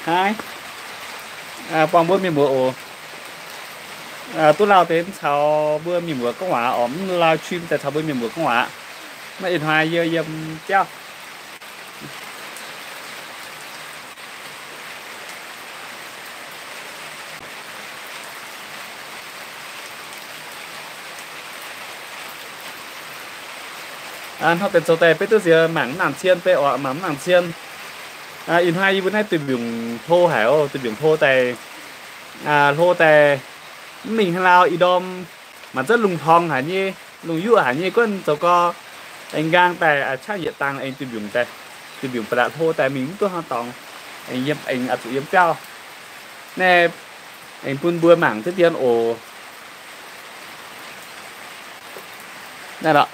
Naaiv, buangh mbuo mienh muoz oc. Duqv lauh deix mv caux mbuo mienh muoz gorngv waac oc, mv live stream daaih caux mbuo mienh muoz gorngv waac. Maiv ih hnoi yie yiem biauv. Hnangv deix zoux daaih beiv duqv nziex mangc mv nangc cien, beiv oc mangc mv nangc cien. Ih hnoi yie mbuo naaiv duih mbiungc hlo haic oc, duih mbiungc hlo daaih, hlo daaih mv mingh haaix lauh ih ndorm, mangc zungv lungh hngongx haic nyei, lungh yuoqv haic nyei, guanh zoux gau, aengx nqaang daaih qaqv yietc dangh aengx duih mbiungc daaih, duih mbiungc ba'laqc hlo daaih mingh mv duqv hnangv dorngx, aengx yiem, aengx oix zuqc yiem biauv. Naaiv aengx bun mbuo mangc diqv dien oc. Naaiv lorqc,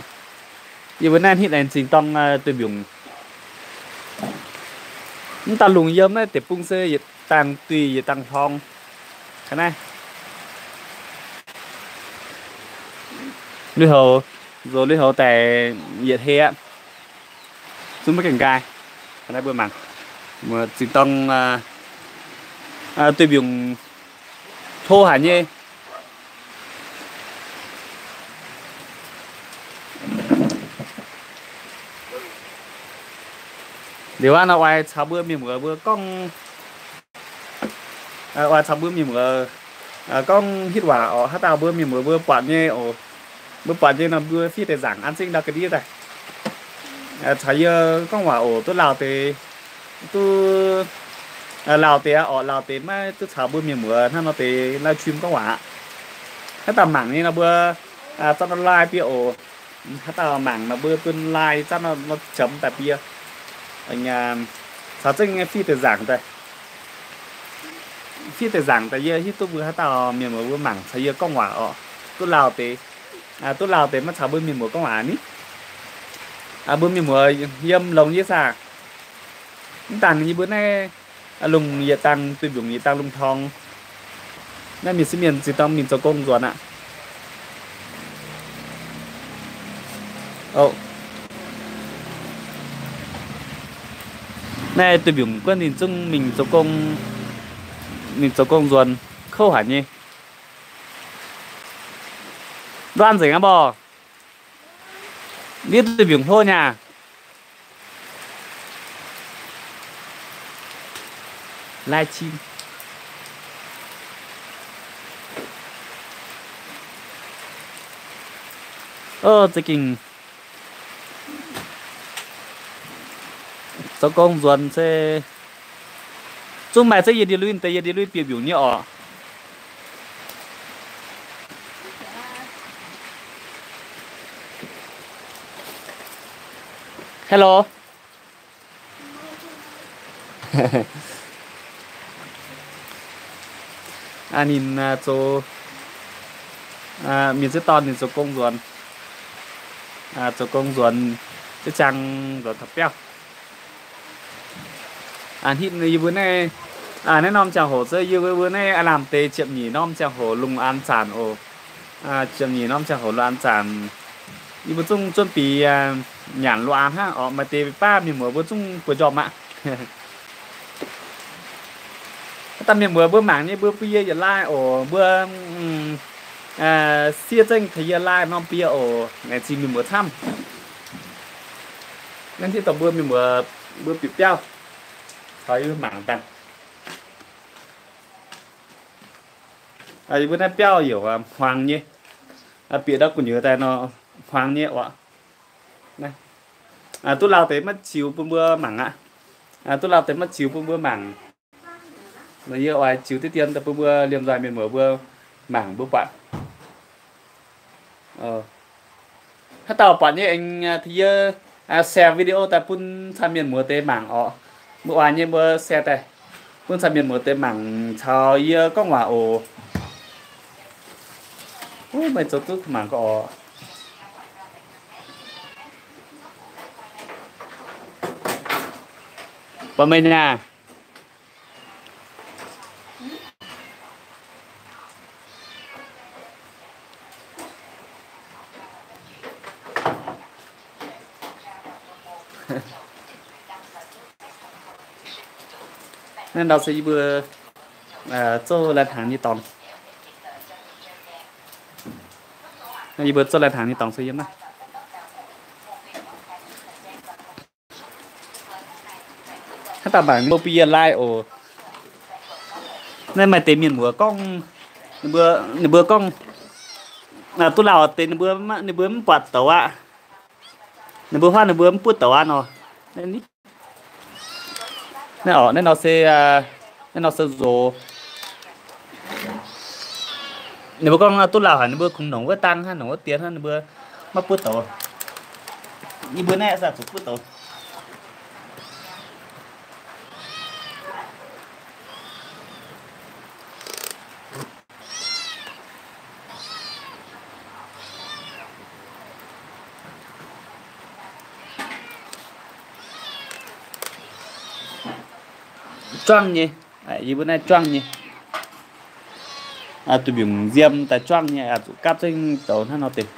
yie mbuo naaiv hitv aengx zingh dorng duih mbiungc. Mv dauh lungh yiem naaiv deic-bung se yietc dangh duih yietc dangh hngongx. Ga'naaiv lui-houx, zoux lui-houx daaih yietc hei aqv. Zungv maiv gaengh nqaai. Ga'naaiv mbuo mangc, zingh dorng duih mbiungc hlo haic nyei. Liuz aqv nor oix caux mbuo mienh muoz mbuo gorngv, oix caux mbuo mienh muoz gorngv hitv waac oc. Haaix dauh mbuo mienh muoz mbuo buatc nyei oc, mbuo buatc nyei nor mbuo fiev deix nzaangc an zengv ndau ga'ndiev daaih, caux yie gorngv waac oc. Duqv lauh deix, duqv lauh deix aqv oc, lauh deix maiv duqv caux mbuo mienh muoz hnangv nor deix live stream gorngv waac aqv. Haaix dauh mangc nyei nor mbuo zauv nor like bie oc. Haaix dauh mangc nor mbuo bun like zauv nor, nor jomc daaih bie. Caux zengv fiev deix nzaangc daaih, fiev deix nzaangc daaih yie hiuv duqv mbuo haaix dauh mienh muoz mbuo mangc caux yie gorngv waac oc. Duqv lauh deix, duqv lauh deix maiv caux mbuo mienh muoz gorngv waac ni. Mbuo mienh muoz yiem longx nyei saah. Mv dangh yie mbuo naaiv lungh yietc dangh duih mbiungc yietc dangh lungh torng. Naaiv mienh sieqv mienh zinh dorng mingh zoux gong nzuonx aqv. Naaiv duih mbiungc guanh ninh zungv mingh zoux gong, mingh zoux gong nzuonx kouv haic nyei. Nduov nzengc aqv mborqc. Ndiev duih mbiungc hlo nyei aqv. Live stream. Ov, za'gengh zoux gong nzuonx se zungv maaih zengv yie ndie-lui deix, yie ndie-lui bieqc mbiungc nyei orqc. Hello. Ninh zoux, mienh sieqv dorn ninh zoux gong nzuonx, zoux gong nzuonx, ziex ziangh nzuonx taux biauv. Hitv yie mbuo naaiv, naaiv norm ziangh hoc se yie mbuo naaiv aav lamh deix ziepc nyeic norm ziangh hoc lungh aanx zanc oc. Ziepc nyeic norm ziangh hoc lungh aanx zanc, yie mbuo zungv zuonv biix nyanc lungh aanx hnangv orqc. Maaih deix baav mienh muoz mbuo zungv bueix njormh aqv. Haaix dauh mienh muoz mbuo mangc nyei mbuo bun yie yietc like oc. Mbuo siev zengv taux yie like norm bun yie oc. Laengz zingh mienh muoz camv. Naaiv hitv dongh mbuo mienh muoz mbuo bieqc biauv caux yie mbuo mangc daaih. Yie mbuo naaiv biauv youc hmuangx nyei. Bieqc ndau gu'nyuoz daaih nor hmuangx nyei oc. Duqv lauh deix maiv ziux bun mbuo mangc aqv. Duqv lauh deix maiv ziux bun mbuo mangc. Yie oix ziux diqv dien daaih bun mbuo liemh nzoih mienh muoz mbuo mangc mbuo buatc. Haaix dauh buatc nyei aengx tengx yie share video daaih bun camv mienh muoz deix mangc orqc. Mbuo oix nyei mbuo share daaih bun camv mienh muoz deix mangc caux yie gorngv waac oc. Meih zoux duqv mangc gaax orqc. Buatc meih nyei aqv. Naaiv nor se yie mbuo zouv lai-hnaangx nyei dorngx. Yie mbuo zouv lai-hnaangx nyei dorngx se yiem naaiv. Haaix dauh mangc mbuo bun yie like oc. Naaiv maaih deix mienh muoz gorngv, ninh mbuo, ninh mbuo gorngv, duqv lauh deix ninh mbuo, ninh mbuo mv buatc douz aqv. Ninh mbuo huaav ninh mbuo mv buov douz aqv nor. Naaiv oc, naaiv nor se, naaiv nor se nzox. Ninh mbuo gorngv duqv lauh haic, ninh mbuo kungx nongc wuov dang hnangv, nongc wuov dien hnangv, ninh mbuo maiv buov douz. Yie mbuo naaiv se zuqc buov douz. Juangv nyei, yie mbuo naaiv juangv nyei. Duih mbiungc nziem daaih juangv nyei, zuqc gapv zengv douz hnangv nor deix.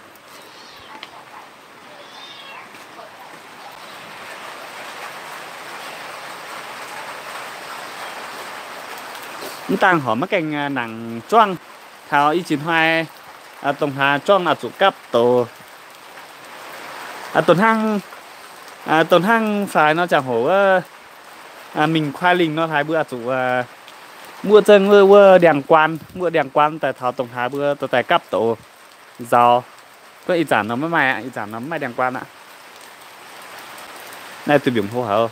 Mv dangh horpc maiv gaengh nangc juangv. Taux ih jiex hnoi, dongh hlaax juangv oix zuqc gapv douz. Dongh hnangv, dongh hnangv faix nor ziangh hoc wuov, mingh kuaaiv lingh nor hlaax mbuo oix zuqc muoqv zengv wuov ndiangx-guaan, muoqv ndiangx-guaan daaih taux dongh hlaax mbuo dorh daaih gapv douz nzauz. Gorngv ih zanc nor maiv maaih aqv, ih zanc nor maiv maaih ndiangx-guaan aqv. Naaiv duih mbiungc hlo haic.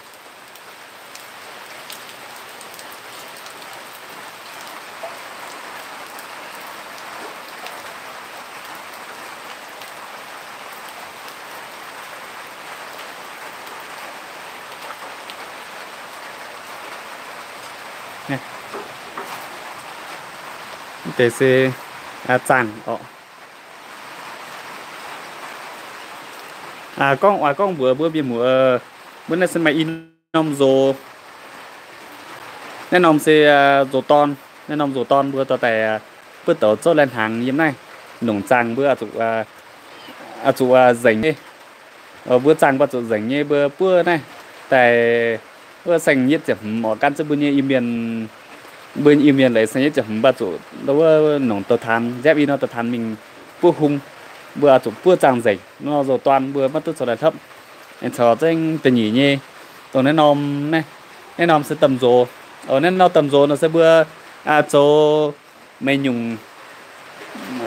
Mv deix se zaangh oc. Gorngv oix gorngv mbuox mbuo mienh muoz, mbuo naaiv se maaih i norm nzox. Naaiv norm se nzox dorn. Naaiv norm nzox dorn mbuo dorh daaih buov douz zouv lai-hnaangx yiem naaiv. Nongc zaangh mbuo zuqc nzengc nyei. Mbuo zaangh mbuo zuqc nzengc nyei mbuo buov naaiv daaih wuov saeng-yietv ziepc hmz oc, gan zengv mbuo nyei Iu-Mienh, mbuo Iu-Mienh leiz saeng-yietv ziepc hmz mbuo zuqc wuov nongc douz-taanx, nziaapv i nor douz-taanx mingh buov hung, mbuo zuqc buov zaangh nzengc nor nzox dorn mbuo maiv duqv zoux daaih hlopv. Aengx caux zengv da'nyeic nyei, dongh naaiv norm, naaiv norm se domh nzox. Naaiv norm domh nzox nor se mbuo zoux meix nyungc,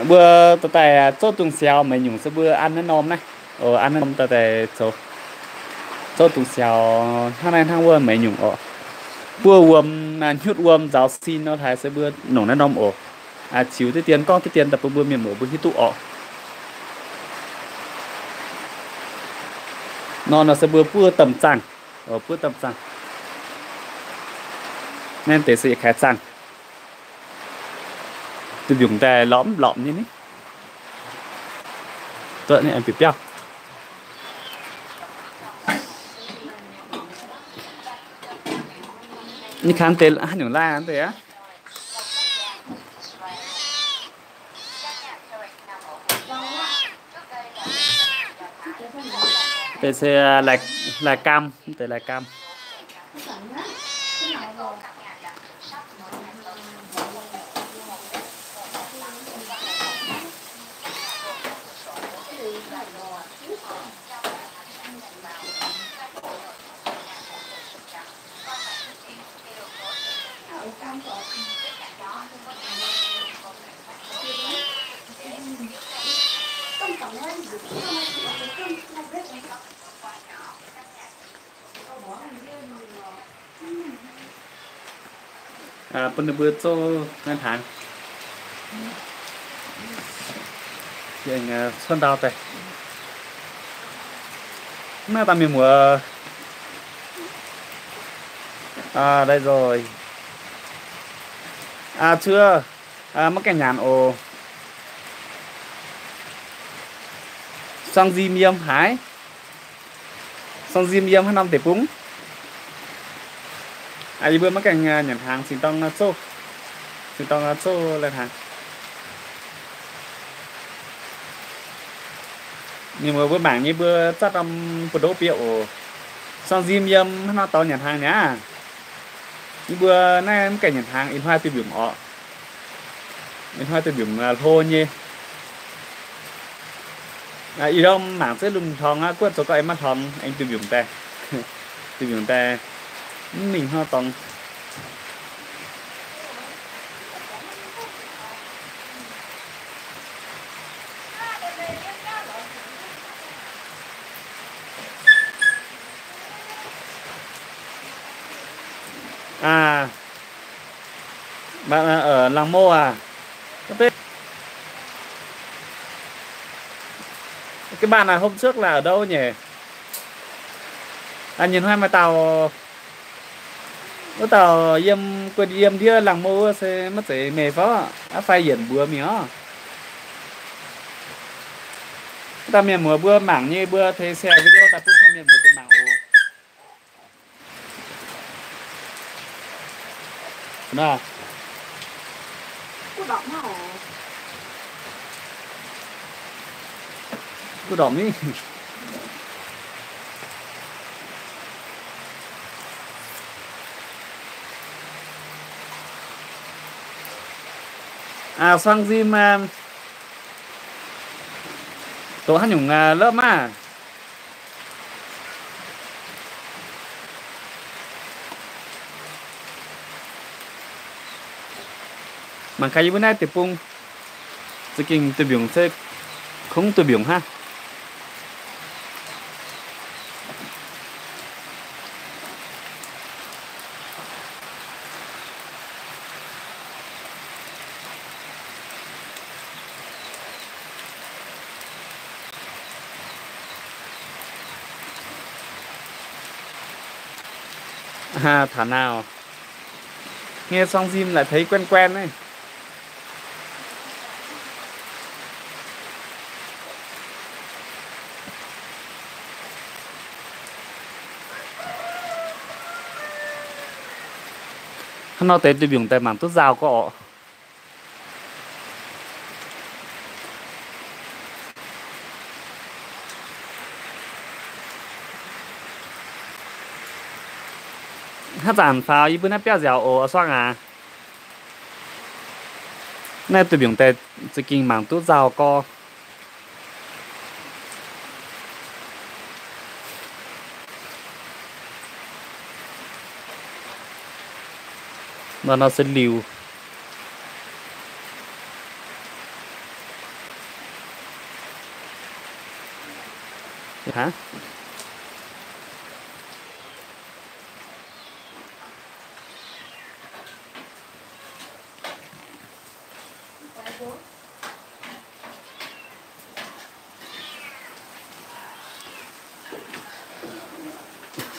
mbuo dorh daaih zouv dungz siaaux meix nyungc se mbuo an naaiv norm naaiv. An naaiv norm dorh daaih zoux, zouv dungz siaaux hnangv naaiv hnangv wuov meix nyungc oc. Buov wuom, hnyutv wuom nzaaux sin nor haaix se mbuo nongc naaiv norm oc. Ziux diqv dien gorngv diqv dien daaih bun mbuo mienh muoz mbuo hiuv duqv oc. Nor nor se mbuo buov domh zaangh, buov domh zaangh. Naaiv deix se yietc kaaix zaangh. Duih mbiungc daaih lorpc lorpc nyei ni. Duqv ninh biauv biauv. Ni kangv deix haaix nyungc laai deix aqv. Deix se lai, lai gaam, deix lai gaam. Bun ninh mbuo zouv naaiv hnaangx. Cuotv ndau daaih. Mv maaih dauh mienh muoz. Daaih zoih. Cuotv, maiv gaengh nyanc oc. Suang nzim yiem haaix? Suang nzim yiem haaix norm deic-bung? Yie mbuo maiv gaengh nyanc hnaangx, cingx dorng zouv, cingx dorng zouv lai-hnaangx. Mienh muoz mbuo mangc nyei mbuo zatv norm buoz-ndoqv bieqc oc. Suang nzim yiem haaix norm dorngx nyanc hnaangx mi'aqv? Yie mbuo naaiv mv gaengh nyanc hnaangx, ih hnoi duih mbiungc orqc. Ih hnoi duih mbiungc hlo nyei. Ih ndorm mangc ziex lunx hlorngx aqv, guoqv zoux gau aengx maiv hlorngx, aengx duih mbiungc daaih. Duih mbiungc daaih mv mingh hnangv dorngx. Aa, làng mô aac, cái bạn này hôm trước là ở đâu nhỉ? Aa, nyei hnoi maaih dauh, wuov dauh yiem, guôn yiem ndiev làng mô wuov se maiv zeiz meih fov, aqv fai yienc mbuox mingh orqc. Wuov dauh mienh muoz mbuo mangc nyei mbuo teix share video daaih bun caux mienh muoz deix mangc oc. Guv ndorpc mingh. Aa, suang nzim, doqc haaix nyungc lov maah. Mangc gaax yie mbuo naaiv deic-bung, za'gengh duih mbiungc se kungx duih mbiungc hnangv. Thảo nào nghe Song Jim lại thấy quen quen ấy. Hnangv nor deix duih mbiungc daaih mangc duqv nzauh gorqv orqc. Haaix zanc faaux yie mbuo naaiv biauv nziaauc oc, suangv aac. Naaiv duih mbiungc daaih za'gengh mangc duqv nzauh gorqv. Nor nor se liuz.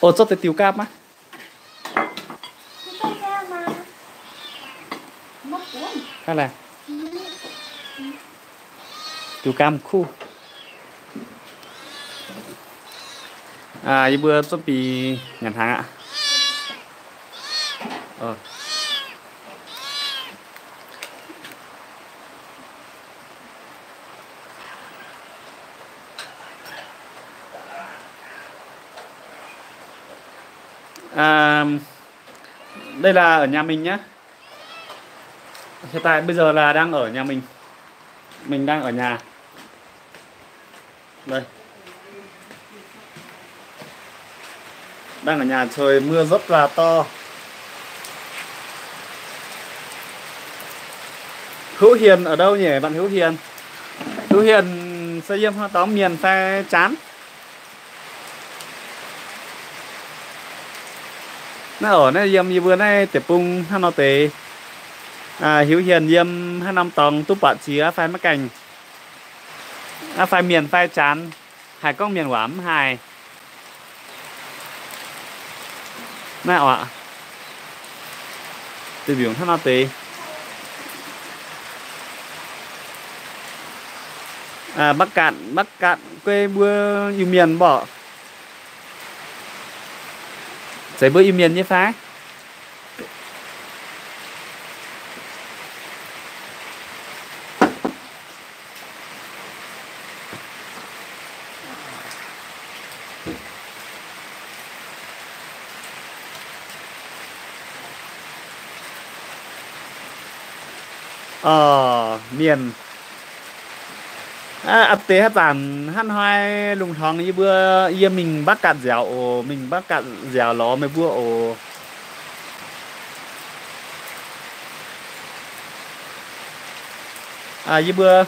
Ov, zorqv deix diuh gaam aqv. Diuh gaam kuv. Yie mbuo zorqv bih nyanc hnaangx aqv. Đây là ở nhà mình nhá. Hiện tại bây giờ là đang ở nhà mình. Mình đang ở nhà. Đây. Đang ở nhà, trời mưa rất là to. Hữu Hiền ở đâu nhỉ, bạn Hữu Hiền? Hữu Hiền se yiem haaix dauh mienh fai Chán? Naaiv oc, naaiv yiem yie mbuo naaiv deic-bung hnangv nor deix. Heuc hienh yiem haaix norm dorngx duqv buatc jiex fai maiv gaengh, fai mienh fai Chán, haih gorngv mienh waac mv haih. Naaiv oc, duih mbiungc hnangv nor deix. Bắc Kạn, Bắc Kạn guei mbuo Iu-Mienh mborqc. Zeiz mbuo Iu-Mienh nyei fai? Orv, mienh, a'deix haaix zanc hnangv hnoi lungh hnoi yie mbuo, yie mingh Mbac Gatc nziaauc oc, mingh Mbac Gatc nziaauc lorz meih mbuo oc. Yie mbuo,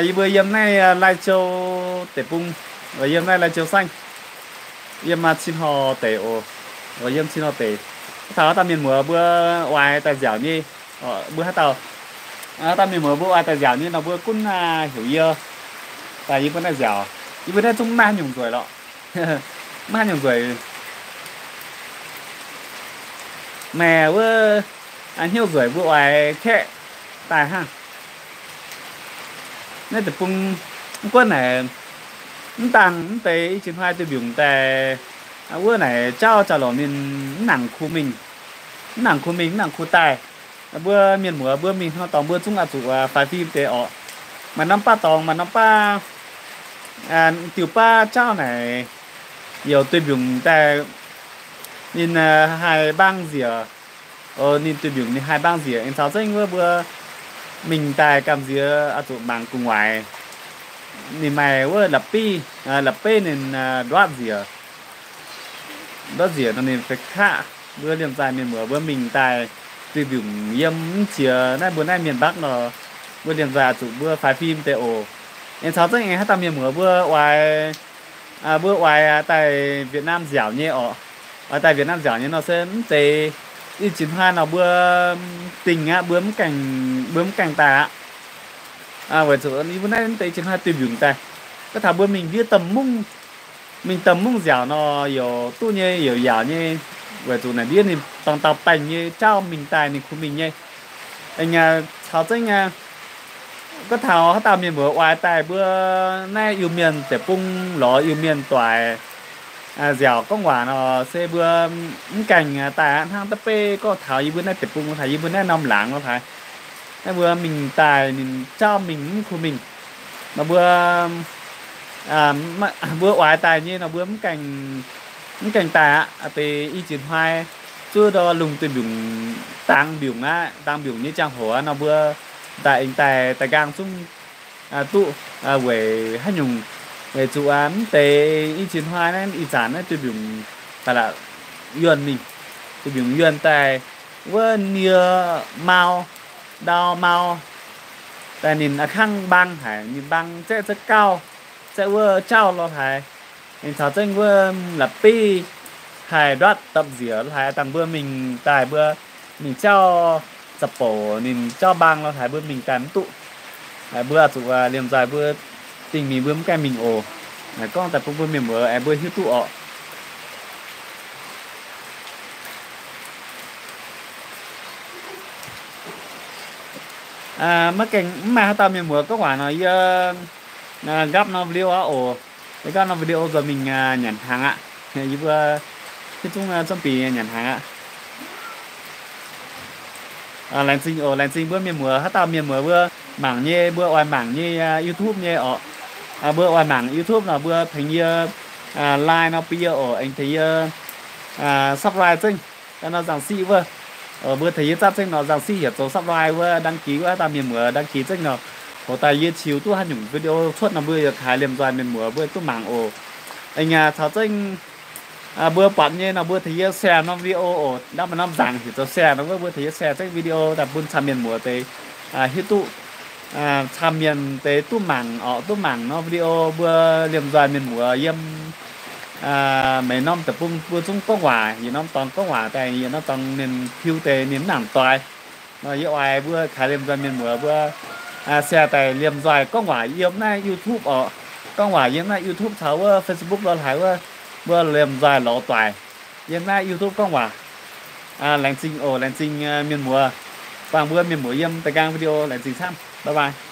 yie mbuo yiem naaiv Lai Châu deic-bung, yiem naaiv Lai Châu saengv, yiem Cin Hor deic oc, yiem Cin Hor deic. Taux haaix dauh mienh muoz mbuo oix daaih nziaauc nyei, mbuo haaix dauh, haaix dauh mienh muoz mbuo oix daaih nziaauc nyei nor mbuo gunv heuc yie, daaih yie mbuo naaiv nziaauc. Yie mbuo naaiv zungv maiv haaix nyungc nzueic lorqc. Maiv haaix nyungc nzueic. Maaih wuov hnyouv nzueic mbuo oix kaeqv daaih hnangv. Naaiv deic-bung mv gunv naaic, mv dangh mv deix i jiex hnoi duih mbiungc daaih, wuov naaic jauv jauv-louc ninh mv nangc kuh mingh, mv nangc kuh mingh, mv nangc kuh daaih. Mbuo mienh muoz mbuo mingh hnangv dorngx mbuo zungv oix zuqc faix fim deix orqc. Maaih norm baav dorngx, maaih norm baav diuh baav jauv naaic, youc duih mbiungc daaih, ninh haih mbaang nziec. Ninh duih mbiungc ninh haih mbaang nziec. Aengx caux zengv wuov mbuo mingh daaih gamh nziex oix zuqc mangc gu'nguaaic. Ninh maaih wuov la'bieiv, la'bieiv ninh nduatv nziec, nduatv nziec nor ninh feix kaqv. Mbuo liemh zaaih mienh muoz mbuo mingh daaih duih mbiungc yiem mv ziex naaiv mbuo naaiv mienh mbakv nor, mbuo liemh zaaih oix zuqc mbuo faix fim deix oc. Aengx caux zengv aengx haaix dauh mienh muoz mbuo oix, mbuo oix daaih Việt Nam nziaauc nyei orqc. Oix daaih Việt Nam nziaauc nyei nor se mv deix i jiex hnoi nor mbuo dingh aqv, mbuo mv gaengh, mbuo mv gaengh daaih aqv. Weic zuqc yie mbuo naaiv mv deix i jiex hnoi duih mbiungc daaih. Gorngv taux mbuo mingh ndiev domh mungv, mingh domh mungv nziaauc nor youc duqv nyei, youc yaauc nyei. Weic zuqc naaic ndiev ninh dorngx dauh baengh nyei jauv mingh daaih ninh kuh mingh nyei. Aengx caux zengv, gorngv taux haaix dauh mienh muoz oix daaih mbuo naaiv Iu-Mienh deic-bung lorz Iu-Mienh doic nziaauc gorngv waac nor se mbuo mv gaengh daaih aqv. Hnangv da'beiv gorngv taux yie mbuo naaiv deic-bung lo haaix, yie mbuo naaiv norm laangz lo haaix, naaiv mbuo mingh daaih ninh jauv mingh mv kuh mingh nor mbuo, mbuo oix daaih nyei nor mbuo mv gaengh, mv gaengh daaih aqv. Deix i jiex hnoi zuov ndor lungh duih mbiungc, dangx mbiungc aqv, dangx mbiungc nyei ziangh hoc aqv nor mbuo daaih aengx daaih, daaih nqaang zungv duqv weic haaix nyungc, weic zuqc mv deix i jiex hnoi naaiv ih zanc naaiv duih mbiungc daaih la'kuqv yuonh mingh, duih mbiungc yuonh daaih wuov nie mau, ndau mau, daaih ninh a'kangv mbaang haic, ninh mbaang zaeqv za'gauh, zaeqv wuov jauv lo haaix, ninh caux zengv wuov la'bieiv haih nduatv dapv nziec lo haaix, dangh mbuo mingh daaih mbuo mingh jauv za'bouc ninh jauv mbaang lo haaix mbuo mingh daaih mv duqv. Mbuo oix zuqc liemh nzoih mbuo dingh mingh mbuo mv gaengh mingh oc. Gorngv daaih bun mbuo mienh muoz aengx mbuo hiuv duqv orqc. Maiv gaengh, mv maaih haaix dauh mienh muoz gorngv waac nor yie nqaapv norm video aqv oc. Yie nqaapv norm video nzuonx mingh nyanc hnaangx aqv. Yie mbuo hiuv duqv zungv bieqc nyanc hnaangx aqv. Laengz zingh oc, laengz zingh mbuo mienh muoz, haaix dauh mienh muoz mbuo mangc nyei, mbuo oix mangc nyei YouTube nyei orqc. Mbuo oix mangc YouTube nor mbuo tengx yie like nor bun yie oc, aengx tengx yie subscribe zengv nor nzangc siqv wuov. Mbuo tengx yie zatv zengv nor nzangc siqv heuc zoux subscribe wuov, đăng ký wuov, haaix dauh mienh muoz đăng ký zengv nor, hoc daaih yie qiux duqv haaix nyungc video cuotv nor mbuo yietc kaaix liemh nzoih mienh muoz mbuo duqv mangc oc. Aengx caux zengv mbuo buatc nyei nor mbuo tengx yie share norm video oc. Ndau maaih norm nzangc heuc zoux share nor wuov, mbuo tengx yie share zengv video daaih bun camv mienh muoz deix hiuv duqv, camv mienh deix duqv mangc orqc, duqv mangc norm video. Mbuo liemh nzoih mienh muoz yiem meih norm deic-bung mbuo zungv gorngv waac, yietc norm dorngx gorngv waac daaih, yietc norm dorngx ninh piu deix ninh mv nangc doix. Nor yie oix mbuo kaaix liemh nzoih mienh muoz mbuo share daaih liemh nzoih gorngv waac yiem naaiv YouTube orqc, gorngv waac yiem naaiv YouTube caux wuov Facebook lo haaix wuov, mbuo liemh nzoih lorz doic yiem naaiv YouTube gorngv waac. Laengz zingh oc, laengz zingh mienh muoz. Buangh mbuo mienh muoz yiem da'nqaang video, laengz zingh camv. Bye bye.